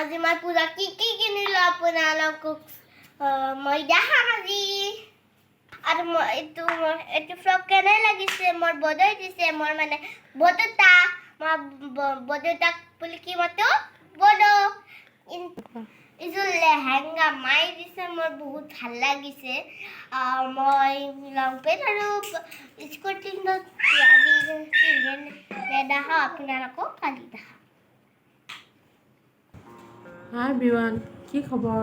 আজি মই পূজা কি কি কিনিলো আপোনালোকক মই দেখাম আজি। আৰু মই এইটো, মোৰ এইটো ফ্ৰক কেনে লাগিছে? মোৰ বদৈ দিছে, মোৰ মানে বদতা, মই বদতাক বুলি কি মাতো, বদ। এইযোৰ লেহেংগা মাই দিছে, মোৰ বহুত ভাল লাগিছে। মই লং পেণ্ট আৰু স্কুৰ্টিঙত আজি নেদেখাওঁ আপোনালোকক, কালি দেখাম। হাই এভৰিৱান, কি খবৰ?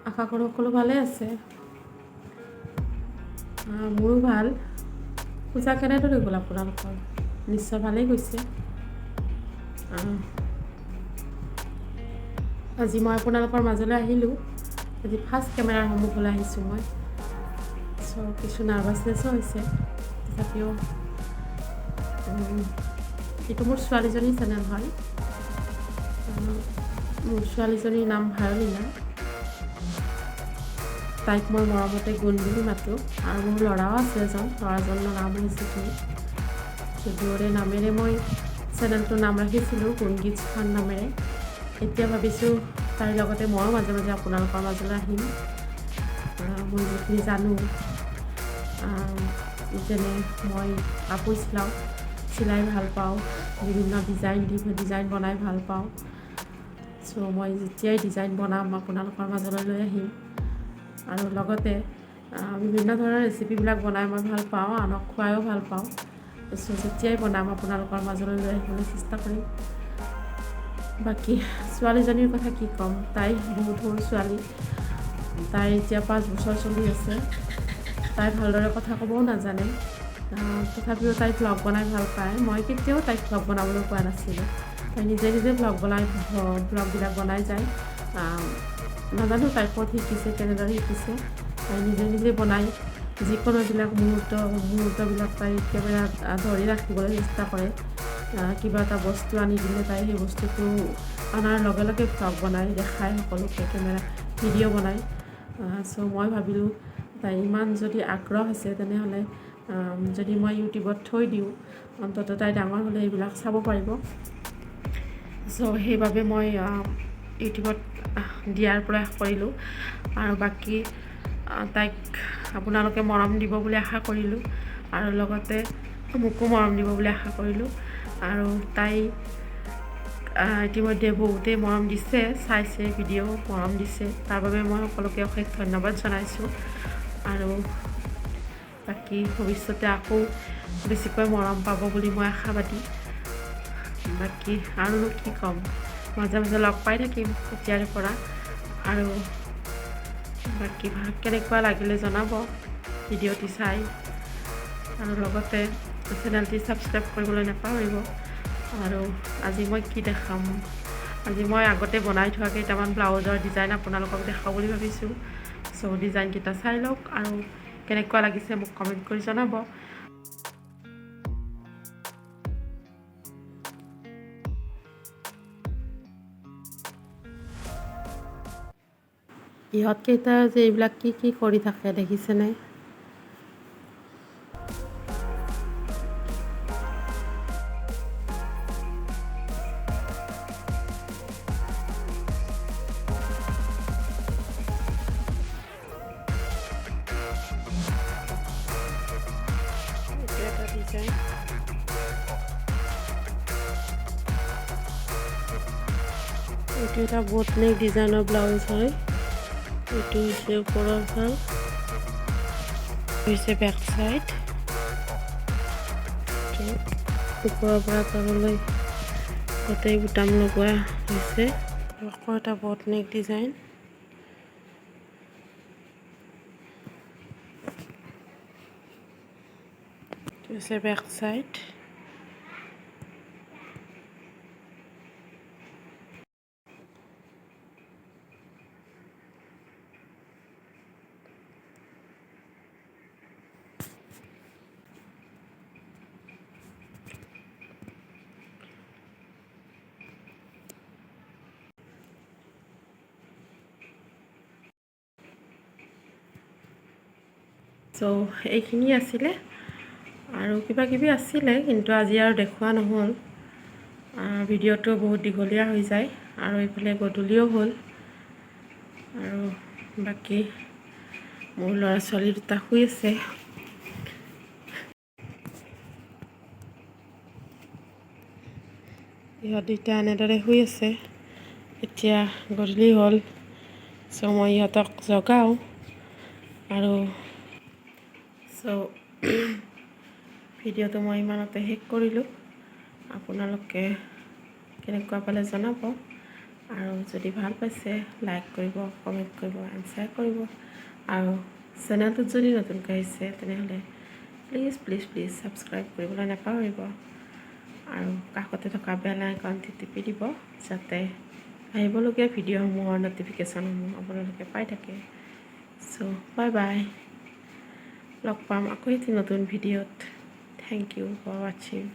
আশা কৰোঁ সকলো ভালে আছে। মোৰো ভাল। পূজা কেনেদৰে গ'ল আপোনালোকৰ? নিশ্চয় ভালেই গৈছে। আজি মই আপোনালোকৰ মাজলৈ আহিলোঁ। আজি ফাৰ্ষ্ট কেমেৰাৰ সন্মুখলৈ আহিছোঁ মই। চ' কিছু নাৰ্ভাছনেছো হৈছে, তথাপিও এইটো মোৰ ছোৱালীজনীৰ চেনেল হয়। মোৰ ছোৱালীজনীৰ নাম ভায়লিনা। তাইক মই মৰমতে গুণ বুলি মাতোঁ। আৰু মোৰ ল'ৰাও আছে এজন, ল'ৰাজনৰ নাম হৈছে কি, দুয়োৰে নামেৰে মই চেনেলটোৰ নাম ৰাখিছিলোঁ গুণগীত খান নামেৰে। এতিয়া ভাবিছোঁ তাইৰ লগতে ময়ো মাজে মাজে আপোনালোকৰ মাজলৈ আহিম। মই যিখিনি জানো, যেনে মই কাপোৰ চিলাওঁ, চিলাই ভাল পাওঁ, বিভিন্ন ডিজাইন দি ডিজাইন বনাই ভাল পাওঁ। চ' মই যেতিয়াই ডিজাইন বনাম আপোনালোকৰ মাজলৈ লৈ আহিম। আৰু লগতে বিভিন্ন ধৰণৰ ৰেচিপিবিলাক বনাই মই ভাল পাওঁ, আনক খুৱাইও ভাল পাওঁ। চ' যেতিয়াই বনাম আপোনালোকৰ মাজলৈ লৈ আহিবলৈ চেষ্টা কৰিম। বাকী ছোৱালীজনীৰ কথা কি ক'ম, তাই বহুত সৰু ছোৱালী, তাইৰ এতিয়া 5 বছৰ চলি আছে। তাই ভালদৰে কথা ক'বও নাজানে, তথাপিও তাই ভ্লগ বনাই ভাল পায়। মই কেতিয়াও তাইক ভ্লগ বনাবলৈ কোৱা নাছিলোঁ, তাই নিজে নিজে ভ্লগ বনাই, ভ্লগবিলাক বনাই যায়। নাজানো তাই ক'ত শিকিছে, কেনেদৰে শিকিছে, তাই নিজে নিজে বনায়। যিকোনো এইবিলাক মুহূৰ্তবিলাক তাই কেমেৰাত ধৰি ৰাখিবলৈ চেষ্টা কৰে। কিবা এটা বস্তু আনি দিলে তাই সেই বস্তুটো অনাৰ লগে লগে ভ্লগ বনাই দেখায় সকলোকে, কেমেৰা ভিডিঅ' বনায়। চ' মই ভাবিলোঁ তাই ইমান যদি আগ্ৰহ আছে তেনেহ'লে যদি মই ইউটিউবত থৈ দিওঁ, অন্ততঃ তাই ডাঙৰ হ'লে এইবিলাক চাব পাৰিব। চ' সেইবাবে মই ইউটিউবত দিয়াৰ প্ৰয়াস কৰিলোঁ। আৰু বাকী তাইক আপোনালোকে মৰম দিব বুলি আশা কৰিলোঁ, আৰু লগতে মোকো মৰম দিব বুলি আশা কৰিলোঁ। আৰু তাই ইতিমধ্যে বহুতেই মৰম দিছে, চাইছে ভিডিঅ', মৰম দিছে, তাৰ বাবে মই সকলোকে অশেষ ধন্যবাদ জনাইছোঁ। আৰু বাকী ভৱিষ্যতে আকৌ বেছিকৈ মৰম পাব বুলি মই আশাবাদী। বাকী আৰুনো কি ক'ম, মাজে মাজে লগ পাই থাকিম এতিয়াৰে পৰা। আৰু বাকী কেনেকুৱা লাগিলে জনাব ভিডিঅ'টি চাই, আৰু লগতে চেনেলটি ছাবস্ক্ৰাইব কৰিবলৈ নাপাহৰিব। আৰু আজি মই কি দেখাম, আজি মই আগতে বনাই থোৱা কেইটামান ব্লাউজৰ ডিজাইন আপোনালোকক দেখাওঁ বুলি ভাবিছোঁ। চ' ডিজাইনকেইটা চাই লওক আৰু কেনেকুৱা লাগিছে মোক কমেণ্ট কৰি জনাব। ইহঁতকেইটা যে এইবিলাক কি কি কৰি থাকে দেখিছেনে? এইটো এটা বোট নেক ডিজাইনৰ ব্লাউজ হয়। এইটো হৈছে ওপৰৰ ফাল, হৈছে বেক চাইড, ওপৰৰ পৰা তললৈ গোটেই বুটাম লগোৱা হৈছে। আকৌ এটা বোট নেক ডিজাইন। হৈছে বেক চাইড। চ' এইখিনি আছিলে, আৰু কিবা কিবি আছিলে কিন্তু আজি আৰু দেখুওৱা নহ'ল। ভিডিঅ'টো বহুত দীঘলীয়া হৈ যায় আৰু এইফালে গধূলিও হ'ল। আৰু বাকী মোৰ ল'ৰা ছোৱালী দুটা শুই আছে। ইহঁত দুইটা এনেদৰে শুই আছে। এতিয়া গধূলি হ'ল, চ' মই ইহঁতক জগাওঁ। আৰু চ' ভিডিঅ'টো মই ইমানতে শেষ কৰিলোঁ। আপোনালোকে কেনেকুৱা পালে জনাব আৰু যদি ভাল পাইছে লাইক কৰিব, কমেণ্ট কৰিব এণ্ড শ্বেয়াৰ কৰিব। আৰু চেনেলটোত যদি নতুনকৈ আহিছে, তেনেহ'লে প্লিজ প্লিজ প্লিজ ছাবস্ক্ৰাইব কৰিবলৈ নাপাহৰিব আৰু কাষতে থকা বেল আইকনটি টিপি দিব, যাতে আহিবলগীয়া ভিডিঅ'সমূহৰ ন'টিফিকেশ্যনসমূহ আপোনালোকে পাই থাকে। চ' বাই বাই, লগ পাম আকৌ এটি নতুন ভিডিঅ'ত। Thank you for watching.